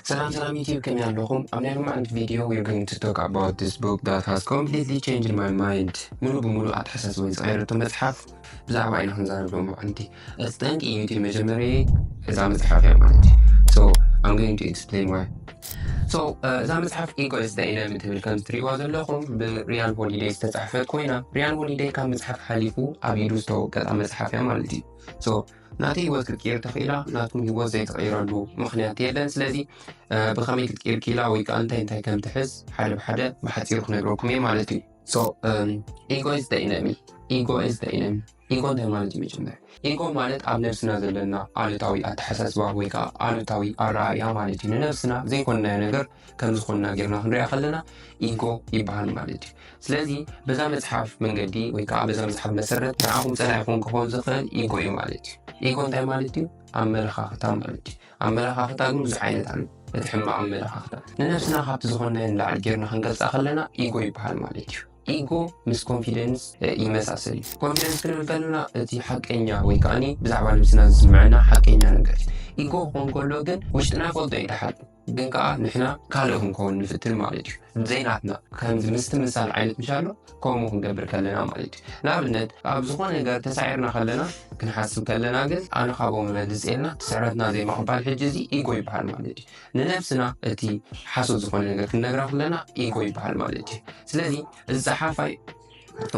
ሰላም ሰላም ዩቲዩብ፣ ከመይ ኣለኹም? ኣብ ናይ ሎማዓንቲ ቪድዮ we're going to talk about this book that has completely changed my mind። ሙሉ ብሙሉ ኣተሓሳስባይ ዝቐየረቶ መጽሓፍ ብዛዕባ ኢና ክንዛረብ ሎማዓንቲ። እቲ ጠንቂ ዩቲዩብ መጀመሪ እዛ መጽሓፍ እያ ማለት እዩ። So I'm going to explain why። So እዛ መጽሓፍ Ego is the Enemy ትብል ከም እትሪእዋ ዘለኹም ብሪያን ሆሊደይ ዝተጻሕፈት ኮይና፣ ሪያን ሆሊደይ ካብ መጽሓፍ ሓሊፉ ኣብ ኢዱ ዝተወቀጣ መጽሓፍ እያ ማለት እዩ። So ናተይ ህይወት ክትቅይር ተኽኢላ፣ ናትኩም ህይወት ዘይትቕይረሉ ምኽንያት የለን። ስለዚ ብኸመይ ክትቅይር ክኢላ ወይ ከዓ እንታይ እንታይ ከም ትሕዝ ሓደ ብሓደ ብሓፂሩ ክነግረኩም እየ ማለት እዩ። So Ego is the Enemy። Ego is the Enemy። ኢጎ እንታይ ማለት እዩ? መጀመርያ ኢጎ ማለት ኣብ ነብስና ዘለና ኣሉታዊ ኣተሓሳስባ ወይ ከዓ ኣሉታዊ ኣረኣእያ ማለት እዩ። ንነብስና ዘይኮንናዮ ነገር ከም ዝኾንና ጌርና ክንሪኣ ከለና ኢጎ ይበሃል ማለት እዩ። ስለዚ በዛ መጽሓፍ መንገዲ ወይ ከዓ በዛ መጽሓፍ መሰረት ንዓኹም ጸላኢኹም ክኾን ዝኽእል ኢጎ እዩ ማለት እዩ። ኢጎ እንታይ ማለት እዩ? ኣመለኻኽታ ማለት እዩ። ኣመለኻኽታ ግን ብዙሕ ዓይነት ኣሎ። እቲ ሕማቕ ኣመለኻኽታ ንነብስና ካብቲ ዝኾንናዮ ንላዕሊ ጌርና ክንገልጻ ከለና ኢጎ ይበሃል ማለት እዩ። ኢጎ ምስ ኮንፊደንስ ይመሳሰል እዩ። ኮንፊደንስ ክንብል ከለና እቲ ሓቀኛ ወይ ከዓ ብዛዕባ ነብስና ዝስምዐና ሓቀኛ ነገር እዩ። ኢጎ ክኾን ከሎ ግን ውሽጥና ይፈልጦ እዩ ሓቂ፣ ግን ከዓ ንሕና ካልእ ክንከውን ንፍትን ማለት እዩ። ዘይናትና ከምዚ ምስቲ ምሳል ዓይነት ምሻሎ ከምኡ ክንገብር ከለና ማለት እዩ። ንኣብነት ኣብ ዝኾነ ነገር ተሳዒርና ከለና ክንሓስብ ከለና ግን ኣነ ካብኦም እበልጽ ኢልና እቲ ስዕረትና ዘይምቕባል ሕጂ እዚ ኢጎ ይበሃል ማለት እዩ። ንነብስና እቲ ሓሶት ዝኾነ ነገር ክንነግራ ከለና ኢጎ ይበሃል ማለት እዩ። ስለዚ እዚ ጸሓፋይ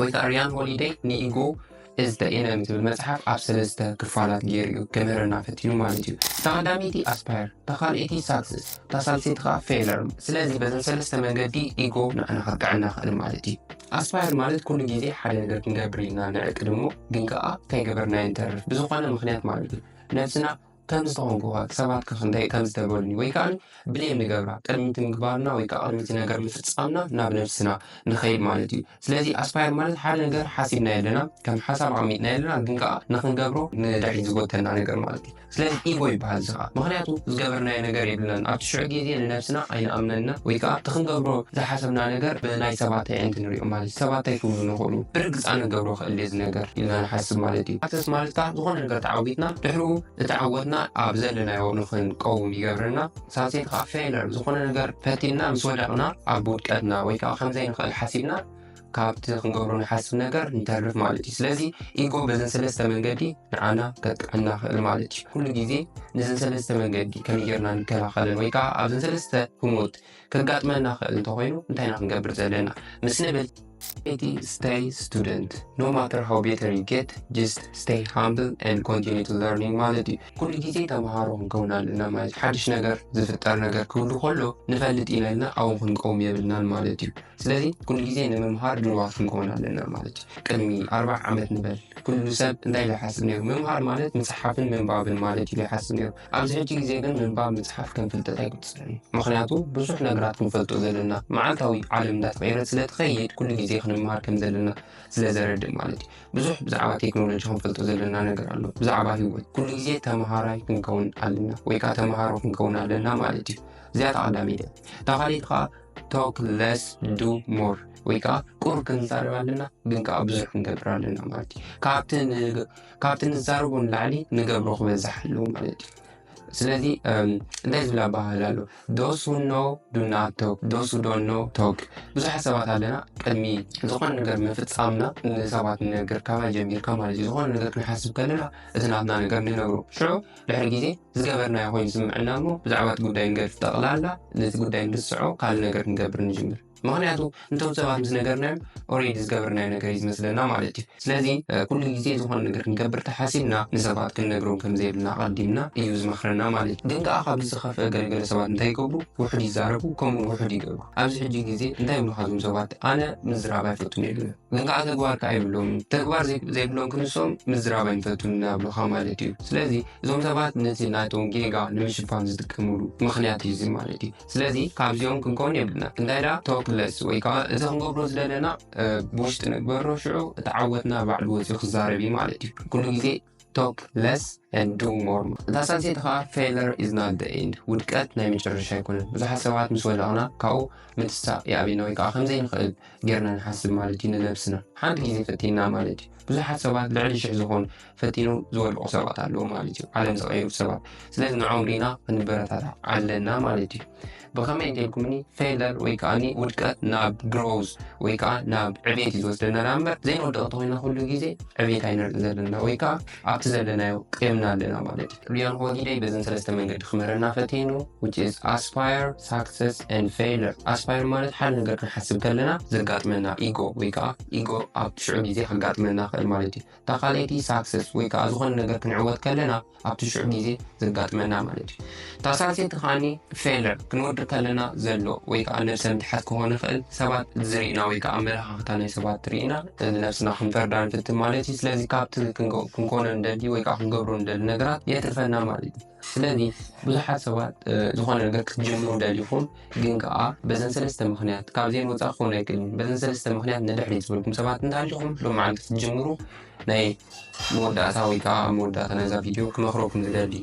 ወይ ከዓ ሪያን ሆሊደይ ንኢጎ is the Enemy ትብል መጽሓፍ ኣብ ሰለስተ ክፋላት ገይሩ እዩ ክምህረና ፈቲኑ ማለት እዩ። እታ ቀዳመይቲ ኣስፓየር፣ እታ ካልኣይቲ ሳክሰስ፣ እታ ሳልሰይቲ ከዓ ፌለር። ስለዚ በዘን ሰለስተ መንገዲ ኢጎ ንዓና ከጥቅዐና ይኽእል ማለት እዩ። ኣስፓየር ማለት ኩሉ ግዜ ሓደ ነገር ክንገብር ኢልና ንዕቅድ እሞ ግን ከዓ ከይገበርናዮ ንተርፍ ብዝኾነ ምኽንያት ማለት እዩ። ነብስና ከም ዝተኾንኩ ሰባት ከ ክንደይ ከም ዝተበሉኒ ወይ ከዓ ብሌም ንገብራ ቅድሚ እቲ ምግባርና ወይ ከዓ ቅድሚ እቲ ነገር ምፍጻምና ናብ ነብስና ንኸይድ ማለት እዩ። ስለዚ ኣስፓየር ማለት ሓደ ነገር ሓሲብና የለና፣ ከም ሓሳብ ኣቐሚጥና የለና፣ ግን ከዓ ንክንገብሮ ንድሕሪት ዝጎተና ነገር ማለት እዩ። ስለዚ ኢጎ ይበሃል እዚ ከዓ። ምኽንያቱ ዝገበርናዮ ነገር የብልናን። ኣብቲ ሽዑ ግዜ ንነብስና ኣይንኣምነና ወይ ከዓ እቲ ክንገብሮ ዝሓሰብና ነገር ብናይ ሰባት ኣዒንቲ ንሪኦ ማለት እዩ። ሰባት እንታይ ክብሉ ንኽእሉ፣ ብርግጽ ኣነ ክገብሮ ክእል እዚ ነገር ኢልና ንሓስብ ማለት እዩ። ሳክሰስ ማለት ከዓ ዝኾነ ነገር ተዓዊትና ድሕሪኡ እቲ ዓወትና ኣብ ዘለናዮ ንኽንቀውም ይገብረና። ሳልሰይቲ ከዓ ፌለር፣ ዝኾነ ነገር ፈቲንና ምስ ወደቕና ኣብ ውድቀትና ወይ ከዓ ከም ዘይንኽእል ሓሲብና ካብቲ ክንገብሮ ንሓስብ ነገር ንተርፍ ማለት እዩ። ስለዚ ኢጎ በዘን ሰለስተ መንገዲ ንዓና ከጥቅዐና ክእል ማለት እዩ። ኩሉ ግዜ ነዘን ሰለስተ መንገዲ ከመይ ጌርና ንከላኸለን ወይ ከዓ ኣብዘን ሰለስተ ህሞት ከጋጥመና ክእል እንተኾይኑ እንታይ ኢና ክንገብር ዘለና ምስ ንብል፣ እቲ stay student, no matter how better you get, just stay humble and continue to learning ማለት እዩ። ኩሉ ግዜ ተምሃሮ ክንከውን ኣለና ማለት እዩ። ሓድሽ ነገር ዝፍጠር ነገር ክህሉ ከሎ ንፈልጥ ኢና ኢልና ኣብኡ ክንቀውም የብልናን ማለት እዩ። ስለዚ ኩሉ ግዜ ንምምሃር ድልዋት ክንከውን ኣለና ማለት እዩ። ቅድሚ ኣርባዓ ዓመት ንበል ኩሉ ሰብ እንታይ ኢሉ ይሓስብ ነይሩ? ምምሃር ማለት ምጽሓፍን ምንባብን ማለት ኢሉ ይሓስብ ነይሩ። ኣብዚ ሕጂ ግዜ ግን ምንባብ ምጽሓፍ ከም ፍልጠት ኣይቁጽርን እዩ። ምኽንያቱ ብዙሕ ነገራት ክንፈልጦ ዘለና፣ መዓልታዊ ዓለም እንዳተቐየረት ስለ ትኸይድ ኩሉ ግዜ ክንምሃር ከም ዘለና ስለ ዘረድእ ማለት እዩ። ብዙሕ ብዛዕባ ቴክኖሎጂ ክንፈልጦ ዘለና ነገር ኣሎ። ብዛዕባ ህይወት ኩሉ ግዜ ተምሃራይ ክንከውን ኣለና ወይ ከዓ ተምሃሮ ክንከውን ኣለና ማለት እዩ። እዚኣ እታ ቀዳመይቲ እያ። እታ ካልኣይቲ ከዓ talk less, do more ወይ ከዓ ቁሩብ ክንዛረብ ኣለና ግን ከዓ ብዙሕ ክንገብር ኣለና ማለት እዩ። ካብቲ ን-፣ ካብቲ ንዛረቦ ንላዕሊ ንገብሮ ክበዝሕ ኣለዎ ማለት እዩ። ስለዚ እም፣ እንታይ ዝብል ኣበሃህላ ኣሎ? Those who know do not talk, those who don't know talk። ብዙሓት ሰባት ኣለና ቅድሚ ዝኾነ ነገር ምፍጻምና ንሰባት ንነግር ካባይ ጀሚርካ ማለት እዩ። ዝኾነ ነገር ክንሓስብ ከለና እቲ ናትና ነገር ንነግሮ። ሽዑ ድሕሪ ግዜ ዝገበርናዮ ኮይኑ ዝስምዐና እሞ ብዛዕባ እቲ ጉዳይ ንገድፍ። ጠቕላላ ነቲ ጉዳይ ንርስዖ፣ ካልእ ነገር ክንገብር ንጅምር። ምኽንያቱ እንቶም ሰባት ምስ ነገርናዮም ኦሬዲ ዝገበርናዮ ነገር እዩ ዝመስለና ማለት እዩ። ስለዚ እ፣ ኩሉ ግዜ ዝኾነ ነገር ክንገብር ተሓሲብና ንሰባት ክንነግሮም ከም ዘየብልና ኣቐዲምና እዩ ዝመኽረና ማለት እዩ። ግን ከዓ ካብዚ ዝኸፍአ ገለገለ ሰባት እንታይ ይገብሩ? ውሑድ ይዛረቡ፣ ከምኡ ውሑድ ይገብሩ። ኣብዚ ሕጂ ግዜ እንታይ ይብሉኻ እዞም ሰባት? ኣነ ምዝራብ ኣይፈቱን የብሉን። ግን ከዓ ተግባር ከዓ የብሎምን። ተግባር ዘይ-፣ ዘይብሎም ክንሶም ምዝራብ ኣይንፈቱን እናብሉኻ ማለት እዩ። ስለዚ እዞም ሰባት ነቲ ናቶም ጌጋ ንምሽፋን ዝጥቀምሉ ምኽንያት እዩ እዚ ማለት እዩ። ስለዚ ካብዚኦም ክንከውን የብልና። እንታይ ደኣ talk less ወይ ከዓ እዚ ክንገብሮ ዝደለና እ፣ ብውሽጢ ንግበሮ፣ ሽዑ እቲ ዓወትና ባዕሉ ወፂኡ ክዛረብ እዩ ማለት እዩ። ኩሉ ግዜ talk less and do more። እታ ሳልሰይቲ ከዓ failure is not the end፣ ውድቀት ናይ መጨረሻ ኣይኮነን። ብዙሓት ሰባት ምስ ወደቕና ካብኡ ምትሳእ ይኣብየና ወይ ከዓ ከምዘይንኽእል ጌርና ንሓስብ ማለት እዩ ንነብስና። ሓንቲ ግዜ ፈቲና ማለት እዩ። ብዙሓት ሰባት ልዕሊ ሽሕ ዝኾኑ ፈቲኖም ዝወደቑ ሰባት ኣለዉ ማለት እዩ፣ ዓለም ዝቐየሩ ሰባት። ስለዚ ንዖም ሪና ክንበረታታዕ ኣለና ማለት እዩ። ብኸመይ እንተልኩምኒ failure ወይ ከዓ ውድቀት ናብ growth ወይ ከዓ ናብ ዕቤት እዩ ዝወስደና እምበር ዘይንወድቕ እንተኮይና ኩሉ ግዜ ዕቤት ኣይንርኢ ዘለና ወይ ከዓ ኣብቲ ዘለናዮ ቂምና ኣለና ማለት እዩ። ሪያን ሆሊደይ በዘን ሰለስተ መንገዲ ክምህረና ፈቲኑ፣ which is aspire, success and failure። Aspire ማለት ሓደ ነገር ክንሓስብ ከለና ዘጋጥመና ኢጎ ወይ ከዓ ኢጎ ኣብቲ ሽዑ ግዜ ከጋጥመና ክእል ማለት እዩ። እታ ካልኣይቲ success ወይ ከዓ ዝኾነ ነገር ክንዕወት ከለና ኣብቲ ሽዑ ግዜ ዘጋጥመና ማለት እዩ። እታ ሳልሰይቲ ከዓኒ failure ክንወድቕ ከለና ዘሎ ወይ ከዓ ነብሰ ምትሓት ክኾን ይኽእል፣ ሰባት ዝርእና ወይ ከዓ ኣመለኻኽታ ናይ ሰባት ርኢና ንነብስና ክንፈርዳ ንፍትን ማለት እዩ። ስለዚ ካብቲ ክንከ- ክንኮኖ እንደሊ ወይ ከዓ ክንገብሮ እንደሊ ነገራት የትርፈና ማለት እዩ። ስለዚ ብዙሓት ሰባት ዝኾነ ነገር ክትጅምሩ ደሊኹም ግን ከዓ በዘን ሰለስተ ምኽንያት ካብ ዘይንወፃእ ክኾን ኣይክእልን፣ በዘን ሰለስተ ምኽንያት ንድሕሪት ዝበልኩም ሰባት እንተሃሊኹም ሎማዓንቲ ክትጅምሩ ናይ መወዳእታ ወይ ከዓ ኣብ መወዳእታ ናይዛ ቪድዮ ክመኽረኩም ዝደሊ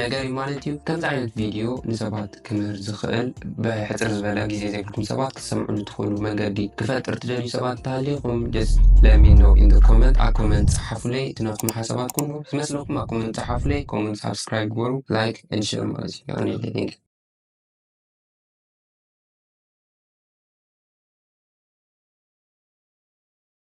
ነገር እዩ ማለት እዩ። ከምዚ ዓይነት ቪድዮ ንሰባት ክምህር ዝኽእል ብሕፅር ዝበለ ግዜ ዘይብልኩም ሰባት ክትሰምዑ ትኽእሉ መንገዲ ክፈጥር ትደልዩ ሰባት እንተሃሊኹም just let me know in the comment። ኣብ ኮመንት ፀሓፉለይ፣ እቲ ናትኩም ሓሳባት ኩሉ ዝመስለኩም ኣብ ኮመንት ፀሓፉለይ። ኮመንት ሳብስክራይብ ግበሩ፣ like and share ማለት እዩ።